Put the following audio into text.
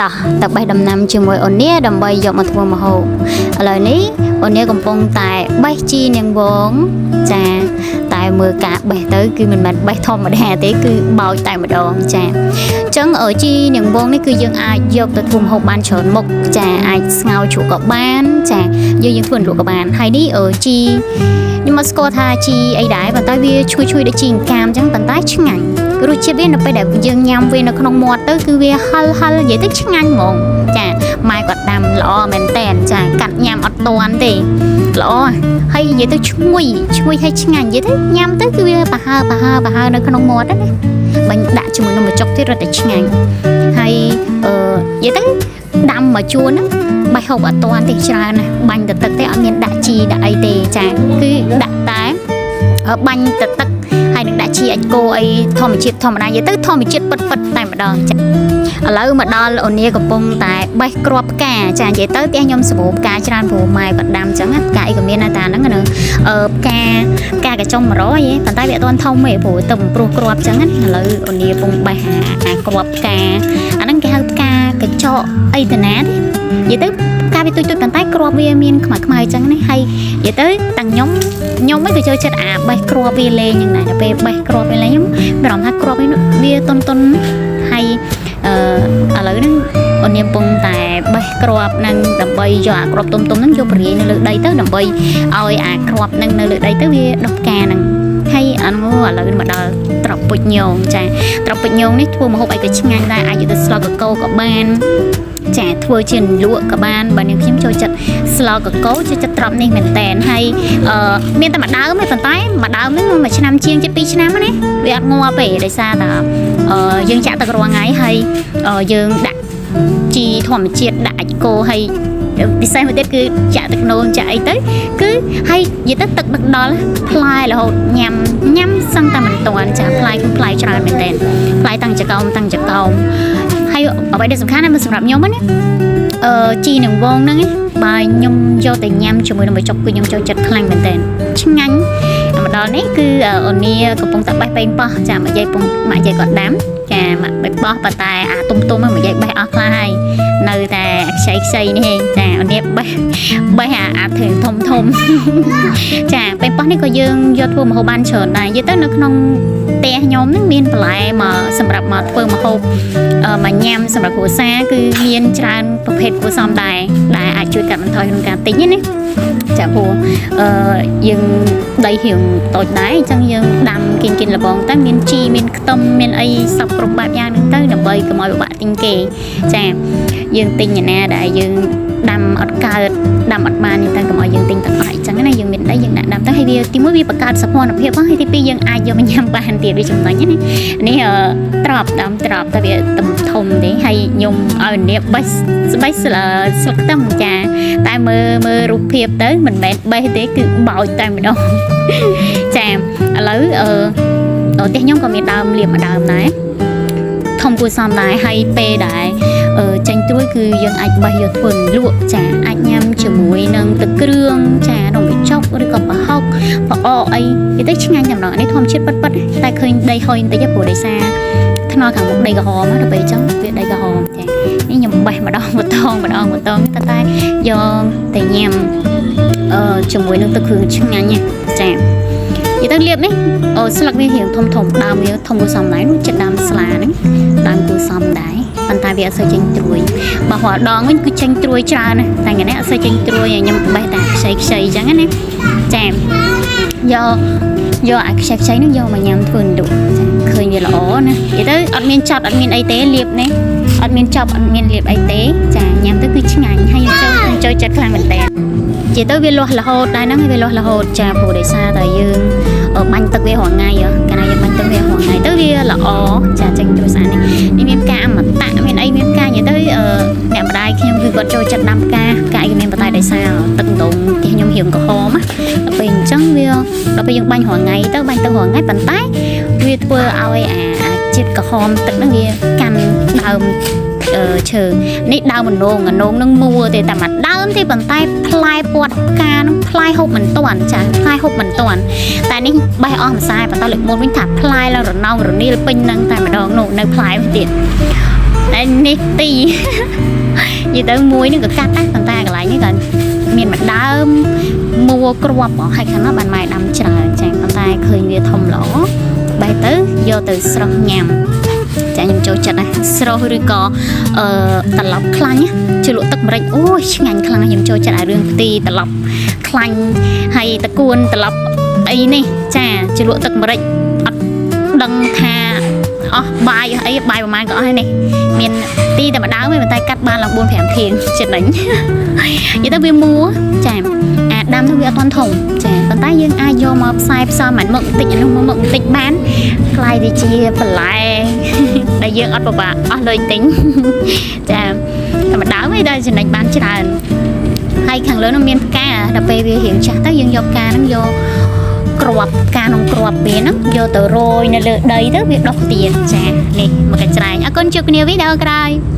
តោះទៅបេះដំណាំជាមួយអូនីដើម្បីយកមកធ្វើម្ហូបឥឡូវនេះអូនីកំពុងតែបេះជីនាងវងចាតែមើលការបេះទៅគឺមិនមែនបេះធម្មតាទេគឺបោចតែម្ដងចាអញ្ចឹងជីនាងវងនេះគឺយើងអាចយកទៅធ្វើម្ហូបបានច្រើនមុខចាអាចស្ងោរជ្រក់ក៏បានចាយើងធ្វើលក់ក៏បានហើយនេះជីខ្ញុំមកស្គាល់ថាជីអីដែរប៉ុន្តែវាឈ្ងុយឈ្ងុយដូចជីអង្កាមអញ្ចឹងប៉ុន្តែឆ្ងាញ់រសជាតិវានៅពេលដែលយើងញ៉ាំវានៅក្នុងមាត់ទៅគឺវាហឹលហឹលនិយាយទៅឆ្ងាញ់ហ្មងចាម៉ែគាត់ដាំល្អមែនតែនចាកាត់ញ៉ាំអត់តាន់ទេល្អហើយនិយាយទៅឈ្ងុយឈ្ងុយហើយឆ្ងាញ់និយាយទៅញ៉ាំទៅគឺវាប្រហើប្រហើប្រហើនៅក្នុងមាត់ណាបាញ់ដាក់ជាមួយនំបញ្ចុកទៀតរត់តែឆ្ងាញ់ហើយអឺនិយាយទៅដាំមកជួនហ្នឹងបេះហូបអត់តាន់ទេច្រើនណាស់បាញ់ទៅទឹកទេអត់មានដាក់ជីដាក់អីទេចាគឺដាក់តែបាញ់ទៅទឹកហើយនឹងដាក់ជីអាចគោអីធម្មជាតិធម្មតានិយាយទៅធម្មជាតិពិតពិតតែម្ដងចាឥឡូវមកដល់អូនីកំពុងតែបេះគ្រាប់ផ្កាចានិយាយទៅផ្ទះខ្ញុំសម្បូរផ្កាច្រើនព្រោះម៉ែគាត់ដាំអញ្ចឹងផ្កាអីក៏មានដែរតាហ្នឹងណាផ្កាផ្កាកញ្ចុង100ឯងប៉ុន្តែវាអត់ទាន់ធំទេព្រោះទៅព្រោះគ្រាប់អញ្ចឹងណាឥឡូវអូនីកំពុងបេះអាគ្រាប់ផ្កាអាហ្នឹងគេហៅផ្កាកញ្ចក់អីតាណាទេនិយាយទៅផ្កាវាទុយទុយប៉ុន្តែគ្រាប់វាមានខ្មៅខ្មៅអញ្ចឹងណាហើយនិយាយទៅតាំងខ្ញុំខ្ញុំឯងក៏ចូលចិត្តអាបេះគ្រាប់វាលេងយ៉ាងដែរដល់ពេលបេះគ្រាប់វាលេងខ្ញុំមានអារម្មណ៍ថាគ្រាប់វាតុនតុនហើយអឺឥឡូវហ្នឹងអូននាមពងតែបេះគ្រាប់ហ្នឹងដើម្បីយកអាគ្រាប់ទុំទុំហ្នឹងយកបរាយនៅលើដីទៅដើម្បីឲ្យអាគ្រាប់ហ្នឹងនៅលើដីទៅវាដុះផ្កាហ្នឹងហើយអានោះឥឡូវមកដល់ត្រពុជញងចាត្រពុជញងនេះធ្វើម្ហូបអីក៏ឆ្ងាញ់ដែរអាចយកទៅស្លកកូរក៏បានចាធ្វើជាលក់ក៏បានបើនាងខ្ញុំចូលចិត្តស្លកកូរចូលចិត្តត្រប់នេះមែនតែនហើយអឺមានតែមួយដើមទេប៉ុន្តែមួយដើមហ្នឹងមួយឆ្នាំជាងជិត2ឆ្នាំណាវាអត់ងាប់ទេដោយសារតែយើងចាក់ទឹករាល់ថ្ងៃហើយយើងដាក់ជីធម្មជាតិដាក់អាចគោហើយពិសេសមួយទៀតគឺចាក់ទឹកនោមចាក់អីទៅគឺហើយនិយាយទៅទឹកដឹកដល់ផ្លែរហូតញ៉ាំញ៉ាំសឹងតែមិនតាន់ចាផ្លែគឺផ្លែច្រើនមែនតើផ្លែតាំងចកោមតាំងចកោមហើយអ្វីដែលសំខាន់ណាស់សម្រាប់ខ្ញុំណាជីនឹងវងហ្នឹងបើខ្ញុំយកទៅញ៉ាំជាមួយនឹងបញ្ចុកគឺខ្ញុំចូលចិត្តខ្លាំងមែនតើឆ្ងាញ់មកដល់នេះគឺអូនីកំពុងតែបេះប៉េងប៉ោះចាមកយាយពងមកយាយគាត់ដាំចាមកបេះប៉ោះប៉ុន្តែអាទុំទុំហ្នឹងមកយាយបេះអស់ខ្លះហើយនៅតែខ្ចីខ្ចីនេះឯងចាអូនីបេះបេះអាអាធឹងធំធំចាប៉េងប៉ោះនេះក៏យើងយកធ្វើម្ហូបបានច្រើនដែរនិយាយទៅនៅក្នុងផ្ទះខ្ញុំហ្នឹងមានបន្លែមកសម្រាប់មកធ្វើម្ហូបមកញ៉ាំសម្រាប់គ្រួសារគឺមានច្រើនប្រភេទគួរសមដែរដែលអាចជួយកាត់បន្ថយក្នុងការទិញណាចាព្រោះអឺយើងដីរៀងតូចដែរអញ្ចឹងយើងដាំគិនគិនលបងតែមានជីមានខ្ទឹមមានអីសពគ្រប់បែបយ៉ាងហ្នឹងទៅដើម្បីកុំឲ្យពិបាកទិញគេចាយើងទិញឯណាដែលយើងដាំអត់កើតដាំអត់បាននេះតែកុំឲ្យយើងទិញទាំងអស់អញ្ចឹងណាយើងមានដីយើងដាក់ដាំទៅហើយវាទីមួយវាបង្កើតសោភ័ណភាពហើយទីពីរយើងអាចយកមកញ៉ាំបានទៀតវាចំណេញណានេះត្រប់ដើមត្រប់តែវាទំធំទេហើយខ្ញុំឲ្យនាបបេះស្បេះស្លឹកខ្ទឹមចាតែមើលមើលរូបភាពទៅមិនមែនបេះទេគឺបោចតែម្ដងចាឥឡូវអឺផ្ទះខ្ញុំក៏មានដើមលៀបមួយដើមដែរធំគួរសមដែរហើយពេលដែរចេញត្រួយគឺយើងអាចបេះយកធ្វើលក់ចាអាចញ៉ាំជាមួយនឹងទឹកគ្រឿងចានំបញ្ចុកឬក៏ប្រហុកប្រអកអីនិយាយទៅឆ្ងាញ់តែម្ដងនេះធម្មជាតិពិតពិតតែឃើញដីហុយបន្តិចព្រោះដោយសារថ្នល់ខាងមុខដីក្រហមដល់ពេលអញ្ចឹងវាដីក្រហមចានេះខ្ញុំបេះម្ដងម្ដងម្ដងម្ដងតែតែយកតែញ៉ាំជាមួយនឹងទឹកគ្រឿងឆ្ងាញ់ចានិយាយទៅលៀបនេះស្លឹកវារៀងធំធំដើមវាធំគួរសមដែរនោះចិត្តដើមស្លាហ្នឹងដើមគួរសមដែរប៉ុន្តែវាអត់សូវចេញត្រួយបើរាល់ដងវិញគឺចេញត្រួយច្រើនណាតែថ្ងៃនេះអត់សូវចេញត្រួយខ្ញុំបេះតែខ្ចីខ្ចីអញ្ចឹងណាចាយកយកអាខ្ចីខ្ចីហ្នឹងយកមកញ៉ាំធ្វើលក់ចាឃើញវាល្អណានិយាយទៅអត់មានចត់អត់មានអីទេលៀបនេះអត់មានចប់អត់មានលៀបអីទេចាញ៉ាំទៅគឺឆ្ងាញ់ហើយចូលចូលចិត្តខ្លាំងមែនតើនិយាយទៅវាលាស់រហូតដែរហ្នឹងវាលាស់រហូតចាព្រោះដោយសារតែយើងបាញ់ទឹកវារាល់ថ្ងៃកាលណាយើងបាញ់ទឹកវារាល់ថ្ងៃទៅវាល្អចាចេញត្រួយស្អាតនេះនេះមានផ្កាអមតៈមានអីមានផ្កានិយាយទៅអ្នកម្ដាយខ្ញុំគឺគាត់ចូលចិត្តដាំផ្កាផ្កាអីក៏មានប៉ុន្តែដោយសារទឹកដងផ្ទះខ្ញុំរៀងក្រហមណាដល់ពេលអញ្ចឹងវាដល់ពេលយើងបាញ់រាល់ថ្ងៃទៅបាញ់ទឹករាល់ថ្ងៃប៉ុន្តែវាធ្វើឲ្យអាជាតិក្រហមទឹកហ្នឹងវាកាន់ដើមឈើនេះដើមអនងនឹងមួទេតែមួយដើមទេប៉ុន្តែផ្លែពាត់ផ្កានឹងផ្លែហូបមិនតាន់ចាផ្លែហូបមិនតាន់តែនេះបេះអស់ម្សៅប៉ុន្តែលើកមុនវិញថាផ្លែឡើងរណោងរនីលពេញនឹងតែម្ដងនោះនៅផ្លែទៀត ហើយនេះទី និយាយទៅមួយនឹងក៏កាត់ដែរប៉ុន្តែកន្លែងនេះក៏មានម្ដើមមួគ្រាប់ហ៎ហើយខាងនោះបានម៉ែដាំច្រើនចាប៉ុន្តែឃើញវាធំល្អបេះទៅយកទៅស្រស់ញ៉ាំចាខ្ញុំចូលចិត្តណាស់ស្រស់ឬក៏អឺត្រឡប់ខ្លាញ់ណាជ្រលក់ទឹកម្រេចអូយឆ្ងាញ់ខ្លាំងណាស់ខ្ញុំចូលចិត្តអារឿងផ្ទីត្រឡប់ខ្លាញ់ហើយតកួនត្រឡប់អីនេះចាជ្រលក់ទឹកម្រេចអត់ដឹងថាអស់បាយអស់អីបាយប្រហែលក៏អស់ហើយនេះមានទីតែម្ដងទេប៉ុន្តែកាត់បានឡើង4 5ធាងចំណេញ និយាយទៅវាមួចាអាដាំនោះវាអត់ទាន់ធំចាប៉ុន្តែយើងអាចយកមកផ្សាយផ្សំអាមុខបន្តិចអានោះមកមុខបន្តិចបានក្លាយទៅជាបន្លែ ដែលយើងអត់ពិបាកអស់លុយទិញ ចាតែម្ដងឯងដល់ចំណេញបានច្រើនហើយខាងលើនោះមានផ្កាដល់ពេលវារៀងចាស់ទៅយើងយកផ្កាហ្នឹងយកគ្រាប់ផ្កាក្នុងគ្រាប់វាហ្នឹងយកទៅរោយនៅលើដីទៅវាដុះទៀតចានេះមកកញ្ច្រែងអរគុណជួបគ្នាវីដេអូក្រោយ។